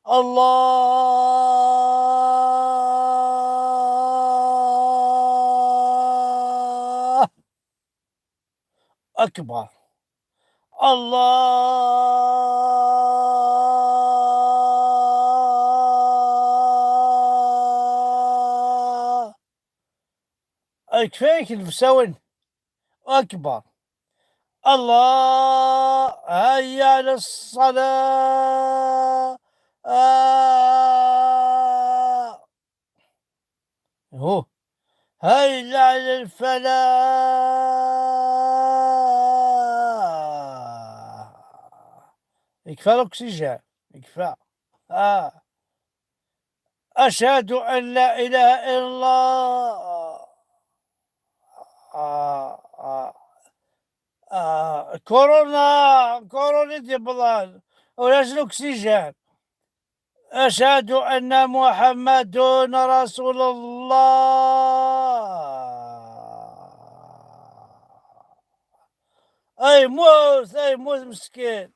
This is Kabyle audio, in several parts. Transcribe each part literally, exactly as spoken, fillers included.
الله أكبر. الله أكفيك المساوين أكبر. الله هيا على الصلاة. آه. هو هيا على الفلاح. يكفى الأكسجين، يكفى. آه. أشهد أن لا إله إلا الله. آه، آه، آه، كورونا، كورونا دي بلان، ولاش الأكسجين. أشهد أن محمد رسول الله. أي موت، أي موت مسكين.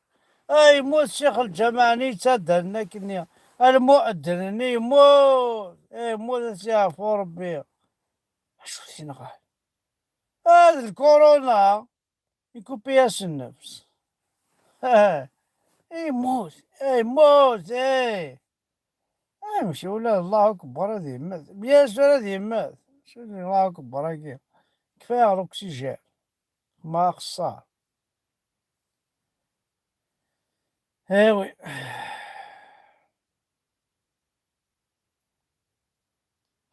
أي موت شيخ الجماعة ني تدهن كني. المؤذن ني يموت. أي موت سي عفو ربي. شو سينا غاي. هذا الكورونا يكوبي ياس النفس. آه. يموت، يموت، إيه. آه، ماشي ولا الله أكبر، هذه يمات. بيان سور هذه يمات. شنو الله أكبر هاكي؟ كفاية الأكسجين. ما خصها. إيه وي.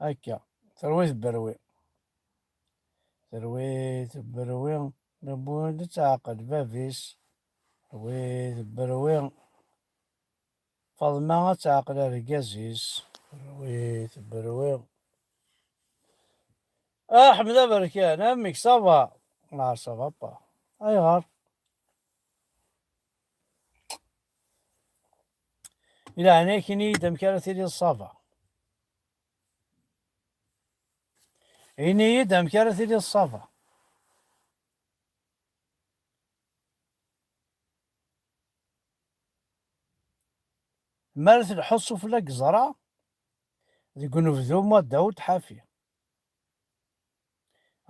هكا. تروي تبروي. تروي تبروي. لابد تعقل بابيس. تروي تبروي. فاطمة تعقل أرقازيس. تروي تبروي. أحمد أبركان، أمك صافا؟ لا، صافا با. أيغار؟ إلا هناك نيد أمك راه تيلي الصافا. Ini-yi-d amek ara tiliḍ ça va. Mi ara telḥuḍ sufella deg ẓẓra, deg unebdu ma ddaw tḥafi.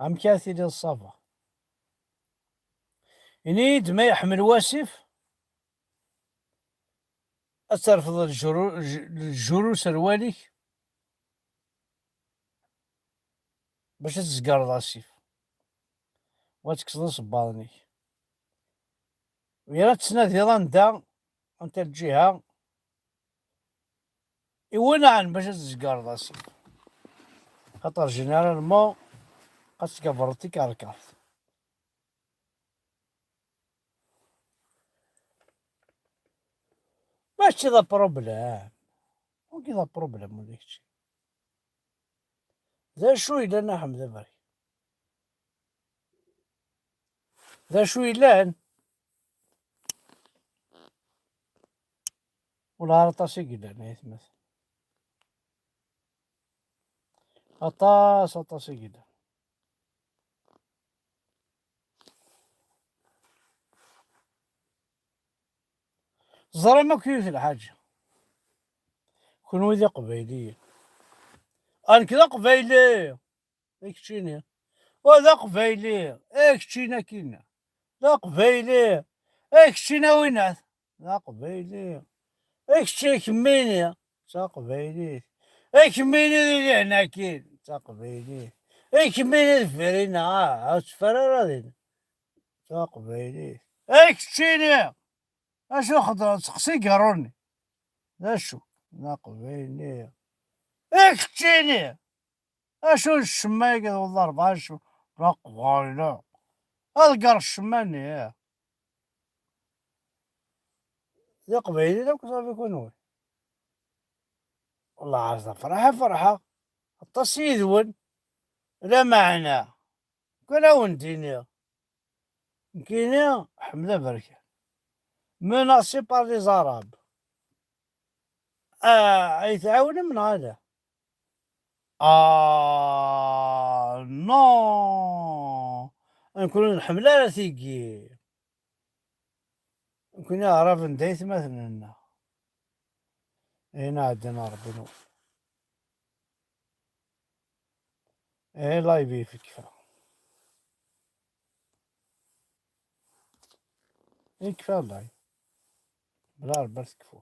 Amek ara tiliḍ ça va. Ini-yi-d ma yeḥmel wasif, ad terfeḍ lejru-, lej-, lejuru userwal-ik bac ad tzegreḍ asif, u ad tekkseḍ isebbaḍen-ik. U yal ad tettnadiḍ anda, anta lǧiha iwenɛen bac ad tzegreḍ asif. Xaṭer généralement ad tgabreḍ tikerkart. Mačči d apṛublem. Ur d apṛublem ula d kečči. D acu yellan a Ḥmed Aberkan? D acu yellan? Ula aṭas i yellan, ay atmaten. Aṭas, aṭas i yellan. Ẓram akk yiwet lḥaǧa. Kunwi d iqbayliyen. A nekk d aqbayli. I keččini? Wa d aqbayli. I keččini akkin? D aqbayli. I keččini a winat? D aqbayli. I kečči kemmini? D taqbaylit. I kemmini di lehnakin? D taqbaylit. I kemmini d Firina? Ah, ur teffer ara din. D taqbaylit. I keččini? Acu xedreɣ? Seqsi garuni. D acu? D aqbayli. I keččini? Acu n ccemma-agi d rebɛa acu? D aqbayli. Ad ger ccemma-nni. D iqbayliyen akk ṣafi kunwi. Wellah ɛad ferḥeɣ, ferḥeɣ aṭas yid-wen. Lameɛna, kan a wen-d-iniɣ, nekkini Ḥmed Aberkan, menacé par les Arabes. Ah, ay tɛawnem neɣ ala? Ah, non! Nekkni ur nḥemmel ara tigi. Nekkni aɛraben d aytmaten-nneɣ. Ayen ɛeddan a Ṛebbi nwen. Eh, live-if ikfa. Ikfa live. Bla Ṛebbi ar tekfu.